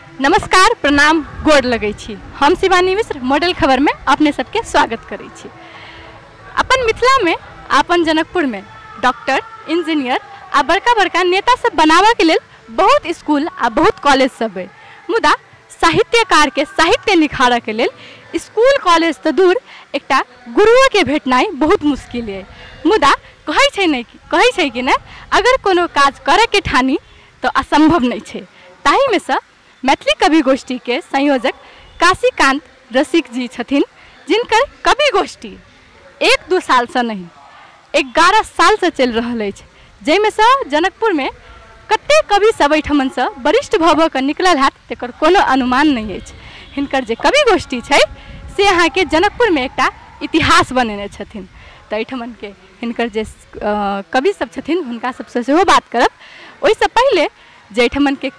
नमस्कार, प्रणाम, गोर लगै छी। हम शिवानी मिश्र मॉडल खबर में अपने सबके स्वागत करै छी। अपन मिथिला में, अपन जनकपुर में डॉक्टर, इंजीनियर आ बड़का बड़का नेता सब बनाबऽ के लेल बहुत स्कूल आ बहुत कॉलेज सब है, मुदा साहित्यकार के साहित्य निखारऽ के लेल स्कूल कॉलेज तऽ दूर एकटा गुरुओ के भेटनाइ बहुत मुश्किल है। मुदा कहै छै नहि, कहै छै कि नहि, अगर कोनो काज करऽ के ठानी तऽ असंभव नहीं छै। ताहिमे सँ मैथिली कवि गोष्ठी के संयोजक काशीकांत रसिक जी छथिन, जिनकर कवि गोष्ठी 1-2 साल से नहीं 11 साल से चलि रहल अछि, जाहिमे सँ जनकपुर में कते कवि सब एहिठमन सँ वरिष्ठ भऽ भऽ कऽ निकलल हैत तकर कोनो अनुमान नहीं अछि। हिनकर जे कवि गोष्ठी छै से अहाँके जनकपुर में एकटा इतिहास बनेने छथिन। तऽ एहिठमन के हिनकर जे कवि सब छथिन हुनका सबसँ सेहो बात करब। ओहिसँ पहिले जे एहिठमन के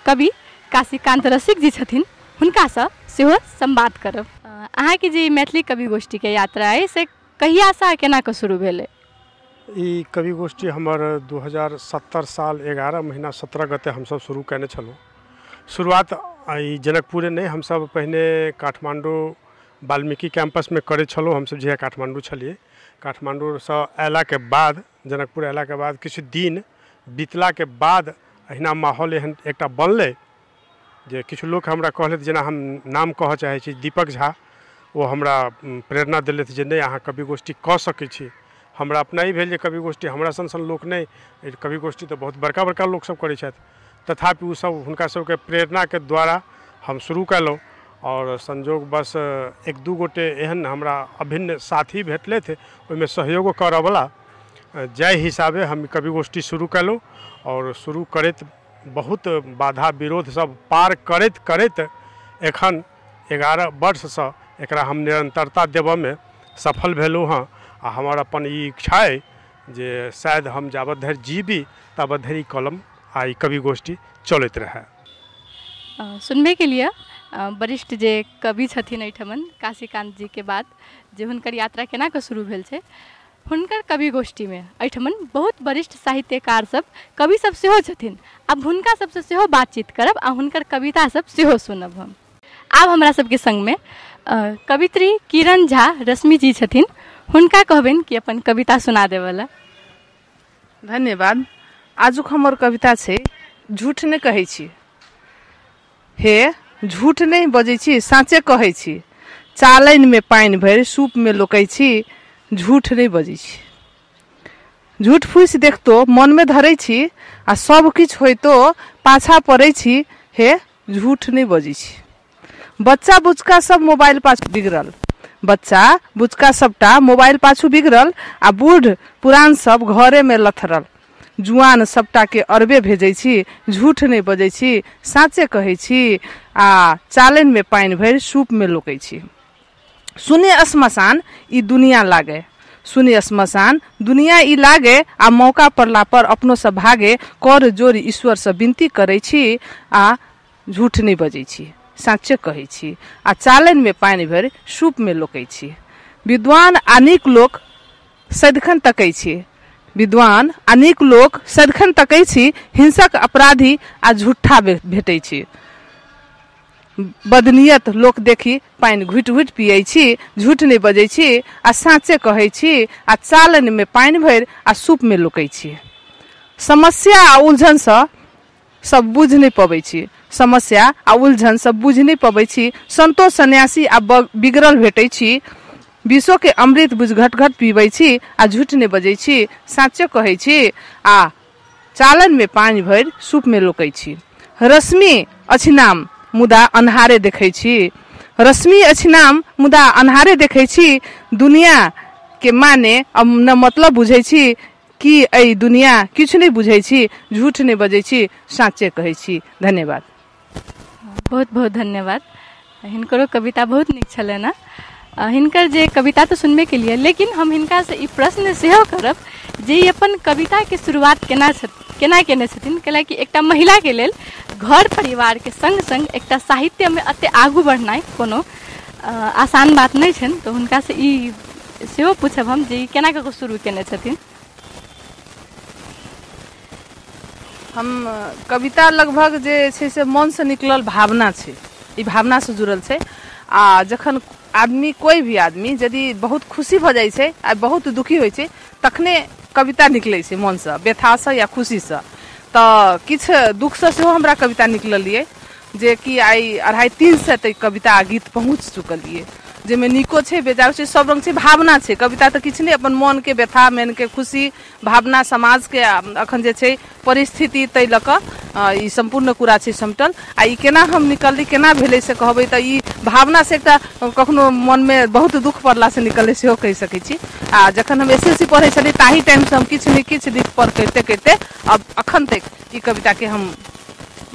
कवि काशीकांत रसिक जी छथिन हुनकासँ सेहो संवाद करब। अहाँके जे मैथिली कवि गोष्ठीके यात्रा अइ से कहियासँ केना कऽ शुरू भेलै? ई कवि गोष्ठी हमर 2070 साल 11 महीना 17 गते हमसब शुरू कयने छलहुँ। शुरुआत ई जनकपुरे नहि, हमसब पहिने काठमाण्डू वाल्मीकि कैंपसमे करै छलहुँ। हमसब जहिया काठमाण्डू छलियै, काठमाण्डूसँ अयलाके बाद, जनकपुर अयलाके बाद किछु दिन बीतलाके बाद अहिना माहौल एहन एकटा बनलै जे किछु लोक हमरा कहलथि, जेना हम नाम कहऽ चाहै छी दीपक झा, ओ हमरा प्रेरणा देलथि जे नहि अहाँ कवि गोष्ठी कऽ सकै छी। हमरा अपना ई भेल जे कवि गोष्ठी हमरा सन सन लोक नहि, कवि गोष्ठी तऽ बहुत बड़का बड़का लोकसब करै छथि। तथापि ओसब हुनका सबके प्रेरणाके द्वारा हम शुरू कयलहुँ और संजोगवश 1-2 गोटे एहन हमरा अभिन्न साथी भेटलथि ओहिमे सहयोगो करऽवला, जाहि हिसाबे हम कवि गोष्ठी शुरू कयलहुँ। और शुरू करैत बहुत बाधा विरोध सब पार करैत करैत एखन 11 वर्षसँ एकरा हम निरंतरता देबऽमे सफल भेलहुँ हँ। आ हमर अपन ई इच्छा अइ जे शायद हम जाबत धरि जीबी ताबत धरि ई कलम आ ई कवि गोष्ठी चलैत रहए। सुनबे के लिए वरिष्ठ जे कवि छथिन एहिठमन काशीकांत जी के बात, जे हुनकर यात्रा केना कऽ शुरू भेल छै। हुनकर कवि गोष्ठीमे एहिठमन बहुत वरिष्ठ साहित्यकार सब, कवि सब सेहो छथिन। आब हुनका सबसँ सेहो बातचीत करब आ हुनकर कविता सब सेहो सुनब हम। आब हमरा सबके संगमे कवित्री किरण झा रश्मि जी छथिन, हुनका कहबनि कि अपन कविता सुना देबऽ लए। धन्यवाद। आजुक हमर कविता छै झूठ नहि कहै छी। हे झूठ नहि बजै छी, साँचे कहै छी। चालनिमे पानि भरि सूपमे लोकै छी, झूठ नहि बजै छी। झूठ फूसि देखतो मनमे धरै छी आ सब किछु होइतो पाछा पड़ै छी। हे झूठ नहि बजै छी। बच्चा बुचका सब मोबाइल पाछू बिगड़ल, बच्चा बुचका सबटा मोबाइल पाछू बिगड़ल आ बूढ़ पुरान सब घरेमे लथरल। जुआन सबटा के अरबे भेजै छी, झूठ नहि बजै छी, साँचे कहै छी आ चालनिमे पानि भरि सूपमे लोकै छी। सुने श्मशान ई दुनिया लागे, सुने श्मशान दुनिया ई लागे आ मौका पड़ला पर अपनो सब भागे। कर जोड़ि ईश्वरसँ विनती करै छी आ झूठ नहि बजै छी, साँचे कहै छी आ चालनिमे पानि भरि सूपमे लोकै छी। विद्वान आ नीक लोक सदिखन तकै छी, विद्वान आ नीक लोक सदिखन तकै छी, हिंसक अपराधी आ झूठा भेटै छी। बदनियत लोक देखी पानि घुटि घुटि पियै छी, झूठ नहि बजै छी आ साँचे कहै छी आ चालनिमे पानि भरि आ सूपमे लोकै छी। समस्या आ उलझनसँ सब बुझि नहि पबै छी, समस्या आ उलझन सब बुझि नहि पबै छी। संतोष सन्यासी आ बिगड़ल भेटै छी, विषो के अमृत बुझि घट घट पीबै छी आ झूठ नहि बजै छी, साँचे कहै छी आ चालनिमे पानि भरि सूपमे लोकै छी। रश्मि अछि नाम मुदा अन्हारे देखै छी, रश्मि अछि नाम मुदा अन्हारे देखै छी। दुनिया के माने न मतलब बुझै छी, कि एहि दुनिया किछु नहि बुझै छी, झूठ नहि बजै छी, साँचे कहै छी। धन्यवाद। बहुत बहुत धन्यवाद। हिनकरो कविता बहुत नीक छलनि हँ। हिनकर जे कविता तऽ सुनबे के लिए, लेकिन हम हिनकासँ ई प्रश्न सेहो करब जे ई अपन कविताके शुरुआत केना केने छथिन, कैलाकि एकटा महिलाके लेल घर परिवारके संग संग एकटा साहित्यमे एते आगू बढ़नाइ कोनो आसान बात नहि छनि। तऽ हुनकासँ ई सेहो पूछब हम जे ई केना कऽ शुरू केने छथिन। हम कविता लगभग जे छै से मनसँ निकलल भावना छै, ई भावनासँ जुड़ल छै। आ जखन आदमी, कोइ भी आदमी यदि बहुत खुशी भऽ जाइ छै आ बहुत दुखी होइ छै तखने कविता निकलै छै मनसँ, व्यथासँ या खुशीसँ। तऽ किछु दुखसँ सेहो हमरा कविता निकलल ये, जे कि आइ 250-300 तक कविता आ गीत पहुँच चुकल ये, जाहिमे नीको छै बेजाओ छै, सब रंग छै, भावना छै। कविता तऽ किछु नहि, अपन मनके व्यथा, मनके खुशी, भावना, समाजके अखन जे छै परिस्थिति, ताहि लऽ कऽ ई सम्पूर्ण कुरा छै समटल। आ ई केना हम निकलली, केना भेलै से कहबै तऽ ई भावना से एकटा कखनो मनमे बहुत दुख पड़लासँ निकललै सेहो कहि सकै छी। आ जखन हम SLC पढ़ै छलियै ताहि टाइमसँ हम किछु ने किछु लिख पढ़ करिते करिते अब अखन तक ई कविताके हम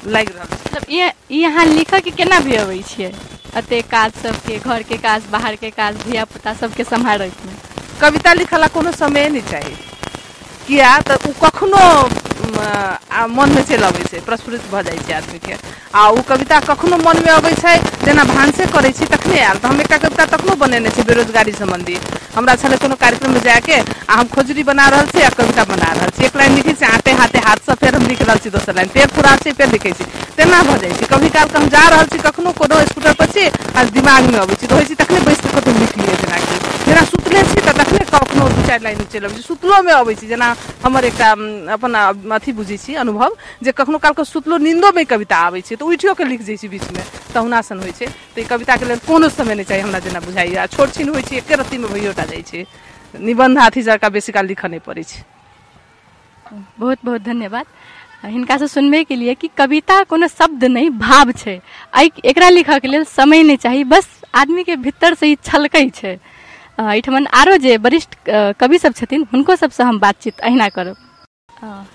लागि रहल छी। मतलब ई अहाँ लिखऽके केना भी अबै छियै एते काज सबके, घरके काज, बाहरके काज, धिया पुता सबके सम्हारैत? कविता लिखला कोनो समय नहि चाही, किया तऽ ओ कखनो मनमे चलि अबै छै, प्रस्फुरित भऽ जाइ छै आदमीके। आ ओ कविता कखनो मनमे अबै छै, जेना भानसे करै छी तखने आयल। तऽ हम एकटा कविता तखनो बनेने छी बेरोजगारी सम्बन्धी। हमरा छलै कोनो कार्यक्रममे जायके आ हम खजुरी बना रहल छी आ कविता बना रहल छी। एक लाइन लिखै छी आटे हाथे हाथसँ, फेर हम लिख रहल छी दोसर लाइन, फेर पूरा छै, फेर लिखै छी, तेना भऽ जाइ छै। कभी कालके हम जा रहल छी कखनो कोनो स्कूटर पर छी आ दिमागमे अबै छी, रहै छी तखने बैस कऽ कतहु लिख लिअ। जेनाकि जेना सुतले छी तऽ तखने कखनो 2-4 लाइन चलि अबै छै, सुतलोमे अबै छी। जेना हमर एकटा अपन अथी बुझै छी अनुभव, जे कखनो कालके सुतलो नींदोमे कविता आबै छै तऽ उठियो के लिख जाइ छी बीचमे, तहुना सन होइ छै। तऽ ई कविताके लेल कोनो समय नहि चाही हमरा जेना बुझाइए। आ छोट छिन होइ छै, एके रत्तीमे भइयोटा जाइ छै। निबन्ध अथी जकाँ बेसी काल लिखऽ नहि पड़ै छै। बहुत बहुत धन्यवाद हिनकासँ सुनबैके लिए कि कविता कोनो शब्द नहि, भाव छै। एकरा लिखऽके लेल समय नहि चाही, बस आदमीके भीतरसँ ई छलकै छै। एहिठमन आरो जे वरिष्ठ कवि सब छथिन हुनको सबसँ हम बातचीत अहिना करब।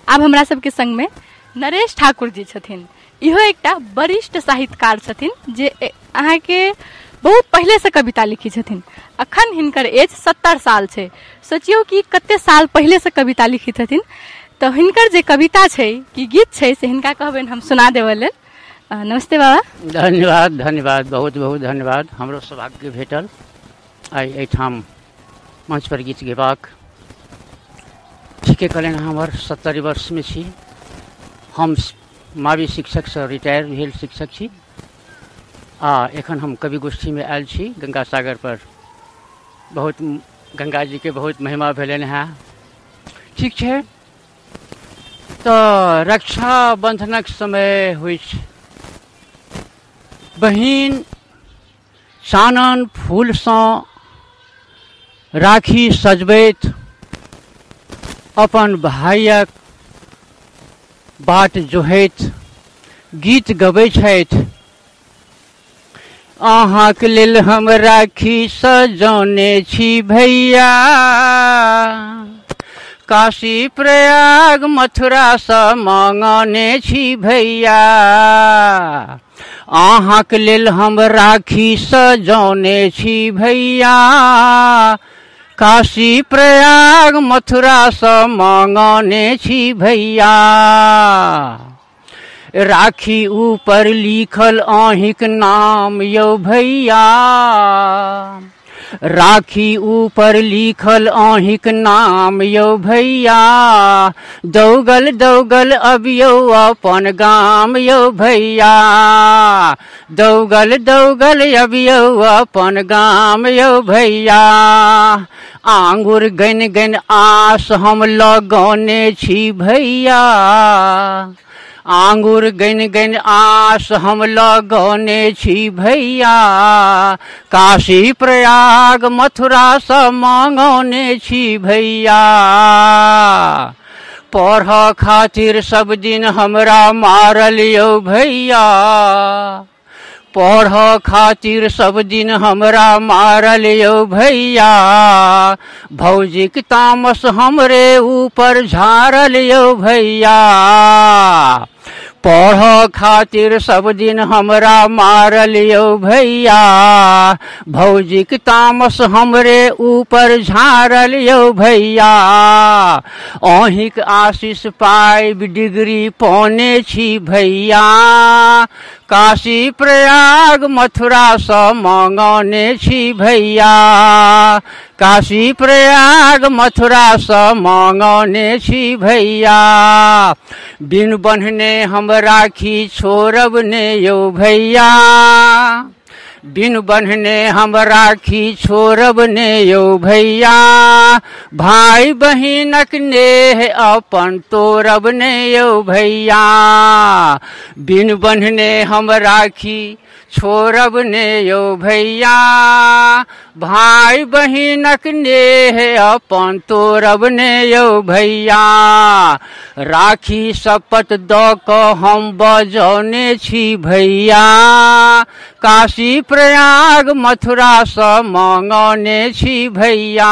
आब हमरा सबके संगमे नरेश ठाकुर जी छथिन। इहो एकटा वरिष्ठ साहित्यकार छथिन जे अहाँके बहुत पहिलेसँ कविता लिखै छथिन। अखन हिनकर एज 70 साल छै। सोचियौ कि कते साल पहिलेसँ कविता लिखै छथिन। तऽ हिनकर जे कविता छै कि गीत छै से हिनका कहबनि हम सुना देबऽ लेल। नमस्ते बाबा। धन्यवाद, धन्यवाद, बहुत बहुत धन्यवाद। हमरो सौभाग्य भेटल आइ एहिठाम मंच पर गीत गेबाक। ठीके कहलनि, हमर 70 वर्षमे छी हम, मावी शिक्षकसँ रिटायर भेल शिक्षक छी आ एखन हम कवि गोष्ठीमे आयल छी गंगा सागर पर। बहुत गंगा जीके बहुत महिमा भेलनि हेँ। ठीक छै, तऽ रक्षाबंधनक समय होइ छै। बहिन चानन फूलसँ राखी सजबैत अपन भाइयक बाट जोहैत गीत गबै छथि। अहाँके लेल हम राखी सजौने छी भैया, काशी प्रयाग मथुरासँ मङ्गने छी भैया। अहाँके लेल हम राखी सजौने छी भैया, काशी प्रयाग मथुरासँ मङ्गने छी भैया। राखी ऊपर लिखल अहीँक नाम यौ भैया, राखी ऊपर लिखल अहीँक नाम यौ भैया। दौगल दौगल अबियौ अपन गाम यौ भैया, दौगल दौगल अबियौ अपन गाम यौ भैया। आंगुर गनि गनि आस हम लगौने छी भैया, आंगुर गनि गनि आस हम लगौने छी भैया। काशी प्रयाग मथुरासँ मङ्गौने छी भैया। पढ़ खातिर सब दिन हमरा मारल यौ भैया, पढ़ खातिर सब दिन हमरा मारल यौ भैया। भौजीक तामस हमरे ऊपर झारल यौ भैया, पढ़ खातिर सब दिन हमरा मारल यौ भैया। भौजीक तामस हमरे ऊपर झारल यौ भैया। अहीँक आशीष पाबि डिग्री पौने छी भैया, काशी प्रयाग मथुरासँ मङ्गौने छी भैया। काशी प्रयाग मथुरा सँ मंगौने छी भैया। बिन बन्हने हम राखी छोड़ब ने यौ भैया, बिन बन्हने हम राखी छोड़ब ने यौ भैया। भाई बहिनक नेह अपन तोड़ब ने यौ भैया, बिन बन्हने हम राखी छोड़ब ने यौ भैया। भाई बहिनक नेह अपन तोड़ब ने यौ भैया। राखी शपथ दऽ कऽ हम बजौने छी भैया, काशी प्रयाग मथुरा सँ मंगौने छी भैया।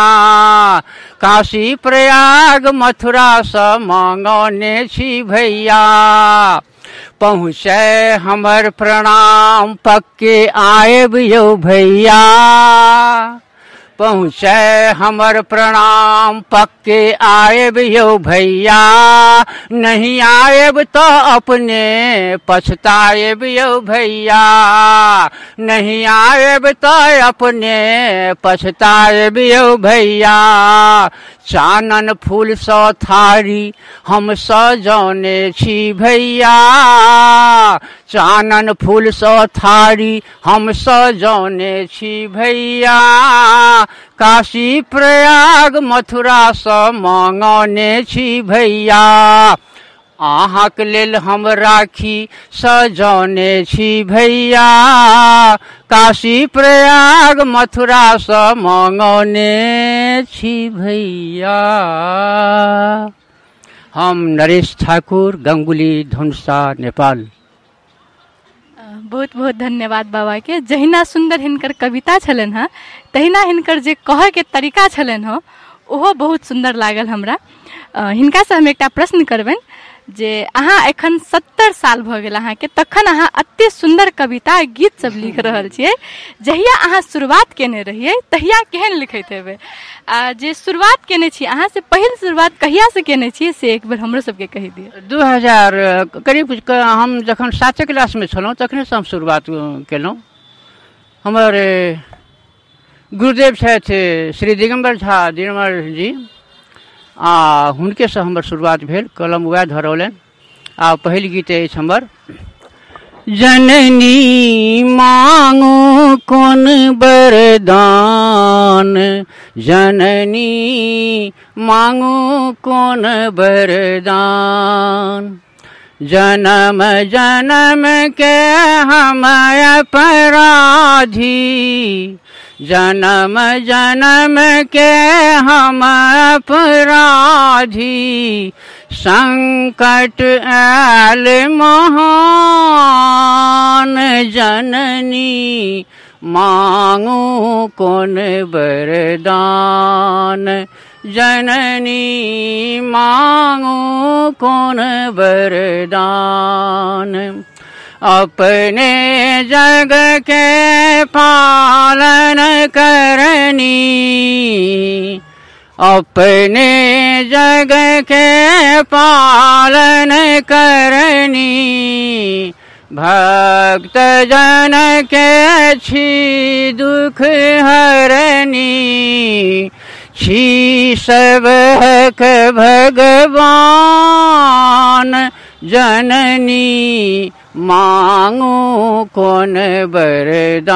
काशी प्रयाग मथुरा सँ मंगौने छी भैया। पहुँचे हमर प्रणाम पक्के आएब यौ भैया, पहुँचे हमर प्रणाम पक्के आएब यौ भैया। नहीं आएब तो अपने पछताएब यौ भैया, नहीं आएब तो अपने पछताएब यौ भैया। चानन फूल सँ थारी हम सजौने छी भैया, चानन फूल सँ थारी हम सजौने छी भैया। काशी प्रयाग मथुरा सँ मंगौने छी भैया। अहाँक लेल हम राखी सजौने छी भैया, काशी प्रयाग मथुरा सँ मंगौने छी भैया। हम नरेश ठाकुर, गंगुली, धनुषा, नेपाल। बहुत बहुत धन्यवाद बाबा के। जहिना सुंदर हिनकर कविता छलनि हँ, तहिना हिनकर जे कहऽके तरीका छलनि हँ ओहो बहुत सुंदर लागल हमरा। हिनकासँ हम एकटा प्रश्न करबनि जे अहाँ एखन 70 साल भऽ गेल अहाँके, तखन अहाँ एते सुंदर कविता गीत सब लिख रहल छियै। जहिया अहाँ शुरुआत केने रहियै तहिया केहन लिखैत हेबै, आ जे शुरुआत केने छी अहाँ से पहिल शुरुआत कहियासँ केने छियै से एक बेर हमरो सबके कहि दिअ। 2000 करीब हम जखन 7 क्लासमे छलहुँ तखनेसँ हम शुरुआत केलहुँ। हमर गुरुदेव छथि श्री दिगम्बर झा दिगम्बर जी, आ हुनकेसँ हमर शुरुआत भेल, कलम वएह धरौलनि। आ पहिल गीत अछि हमर, जननी मांगू कोन वरदान, जननी मांगू कोन वरदान। जन्म जन्म के हम अपराधी, जन्म जन्म के हम अपराधी। संकट आयल महान, जननी मांगू कोन वरदान, जननी मांगू कोन वरदान। अपने जग के पालन करनी, अपने जग के पालन करनी। भक्त जन के छी दुख हरनी, छी सबहक भगवान। जननी मांगू कोन वरदान,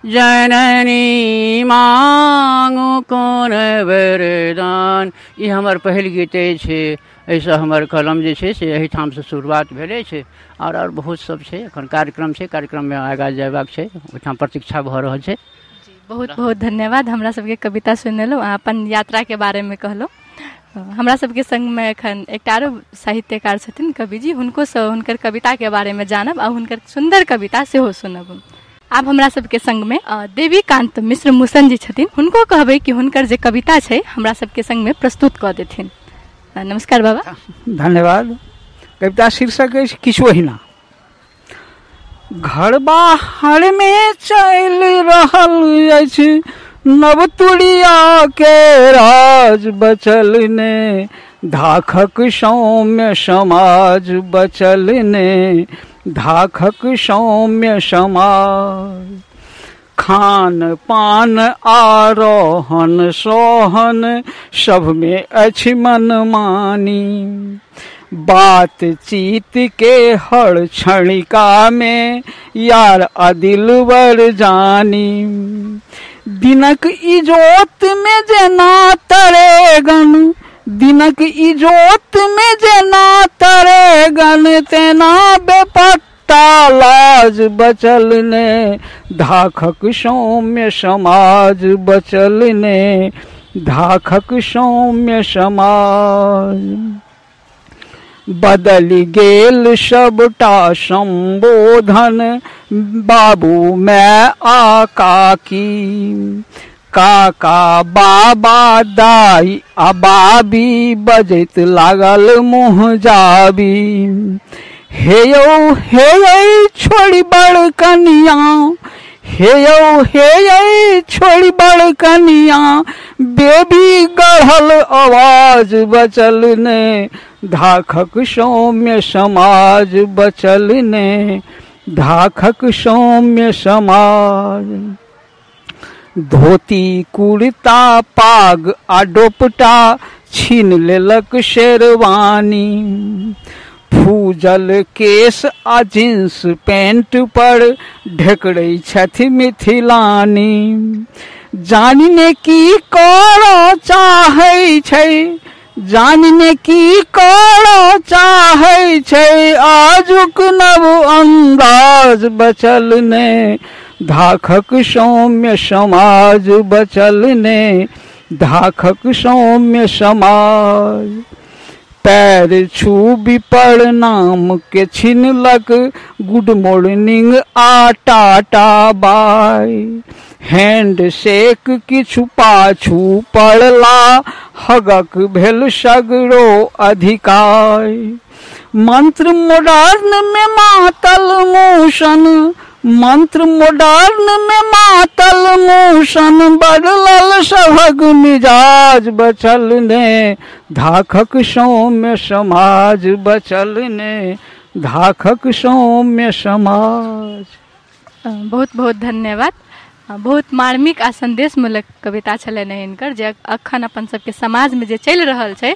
जननी मांगू कोन वरदान। ई हमर पहिल गीत अछि। एहिसँ हमर कलम जे छै से एहिठामसँ शुरुआत भेल अछि। आओर बहुत सब छै, एखन कार्यक्रम छै, कार्यक्रममे आगाँ जयबाक छै, ओहिठाम प्रतीक्षा भऽ रहल छै। बहुत बहुत धन्यवाद हमरा सबके कविता सुनेलहुँ, अहाँ अपन यात्राके बारेमे कहलहुँ। हमरा सबके संगमे एखन एकटा आरो साहित्यकार छथिन कविजी, हुनकोसँ हुनकर कविताके बारेमे जानब आ हुनकर सुन्दर कविता सेहो सुनब। आब हमरा सबके संगमे देवीकांत मिश्र मुसन जी छथिन, हुनको कहबै कि हुनकर जे कविता छै हमरा सबके संगमे प्रस्तुत कऽ देथिन। नमस्कार बाबा। धन्यवाद। कविता शीर्षक अछि किछु ओहिना। घर बाहर में चलि रहल अछि नवतुरिया के राज, बचल ने धाखक सौम्य समाज, बचल ने धाखक सौम्य समाज। खान पान आरोहन सोहन सब में अछि मनमानी। बातचीत के हर क्षणिका में यार अदिलवर जानी। दिनक इजोत में जेना तरेगन, दिनक इजोत में जेना तरेगन, तेना बेपत्ता लाज बचल ने, धाखक सौम्य समाज बचल ने, धाखक सौम्य समाज। बदलि गेल सबटा संबोधन बाबू मैं आ काकी, काका बाबा दाई आ बाबी बजैत लागल मुँह जाबी। हे यौ हे यै छोड़ी बड़ कनिया, हे यौ हे यै छोड़ी बड़ कनिया, बेबी गढ़ल आवाज बचल ने, धाखक सौम्य समाज बचल ने, धाखक सौम्य समाज। धोती कुर्ता पाग आ डोपटा छीन लेलक शेरवानी, फूजल केश आ जींस पैंट पर ढेकरै छथि मिथिलानी। जानि ने की करऽ चाहै छै, जानि ने की करऽ चाहै छै, आजुक नव अंदाज बचल ने, धाखक सौम्य समाज बचल ने, धाखक सौम्य समाज। पैर छूबी प्रणाम के छिनलक गुड मॉर्निंग आ टाटा बाय, हैंड शेक किछु पाछू पड़ला हगक भेल सगरो अधिकार। मंत्र मॉडर्न में मातल मोशन, मंत्र मॉडर्न में मातल मोशन, बदलल सभक मिजाज बचल ने, धाखक सौम्य समाज बचल ने, धाखक सौम्य समाज। बहुत बहुत धन्यवाद। बहुत मार्मिक आ संदेशमूलक कविता छलनि हिनकर, जे अखन अपन सबके समाजमे जे चलि रहल छै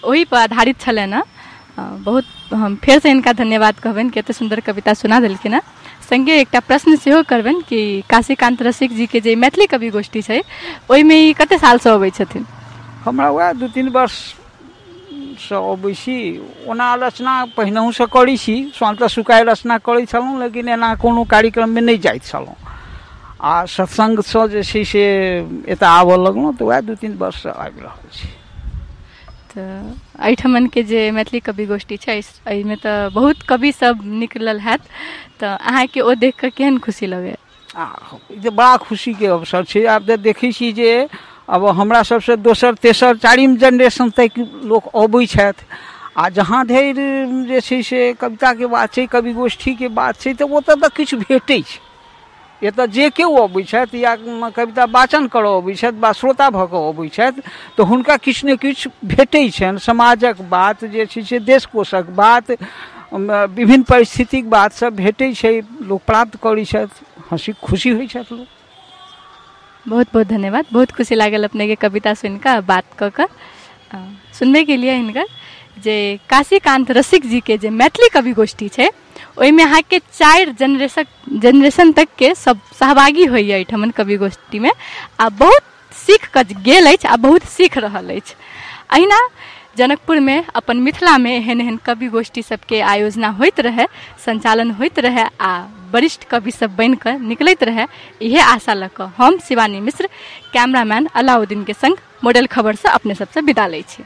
ओहि पर आधारित छलनि। बहुत हम फेरसँ हिनका धन्यवाद कहबनि कि एते सुन्दर कविता सुना देलखिन हँ। संगे एकटा प्रश्न सेहो करबनि कि काशीकान्त रसिक जीके जे मैथिली कवि गोष्ठी छै ओहिमे ई कते सालसँ अबै छथिन? हमरा वएह 2-3 वर्षसँ अबै छी। ओना रचना पहिनहुसँ करै छी, स्वान्तः सुखाय रचना करै छलहुँ, लेकिन एना कोनो कार्यक्रममे नहि जाइत छलहुँ। आ सत्सङ्गसँ जे छै से एतऽ आबऽ लगलहुँ तऽ वएह 2-3 वर्षसँ आबि रहल छी। तऽ एहिठमनके जे मैथिली कवि गोष्ठी छै एहिमे तऽ बहुत कवि सब निकलल हैत, तऽ अहाँके ओ देख कऽ केहन खुशी लगैए? आ ई तऽ बड़ा खुशीके अवसर छै। आब तऽ देखै छी जे अब हमरा सबसँ दोसर तेसर चारिम जेनरेशन तक लोक अबै छथि। आ जहाँ धरि जे छै से कविताके बात छै, कवि गोष्ठीके बात छै, तऽ ओतऽ तऽ किछु भेटै छै। एतऽ जे केओ अबै छथि या कविता वाचन करऽ अबै छथि वा श्रोता भऽ कऽ अबै छथि तऽ हुनका किछु ने किछु भेटै छनि। समाजक बात जे छै से देश कोषक बात, विभिन्न परिस्थितिक बात सब भेटै छै, लोक प्राप्त करै छथि, हँसी खुशी होइ छथि लोक। बहुत बहुत धन्यवाद। बहुत खुशी लागल अपनेके कविता सुनिकऽ, बात कऽ कऽ। सुनबे लिए हिनकर जे काशीकान्त रसिक जीके जे मैथिली कवि गोष्ठी छै ओहिमे अहाँके 4 जेनरेशन तकके सब सहभागी होइए एहिठमन कवि गोष्ठीमे, आ बहुत सीख कऽ गेल अछि आ बहुत सीख रहल अछि। अहिना जनकपुरमे अपन मिथिलामे एहन एहन कवि गोष्ठी सबके आयोजना होइत रहै, संचालन होइत रहै आ वरिष्ठ कवि सब बनि कऽ निकलैत रहै, इहे आशा लऽ कऽ हम शिवानी मिश्र कैमरामैन अलाउद्दीनके संग मॉडल खबरसँ अपने सबसँ विदा लै छी।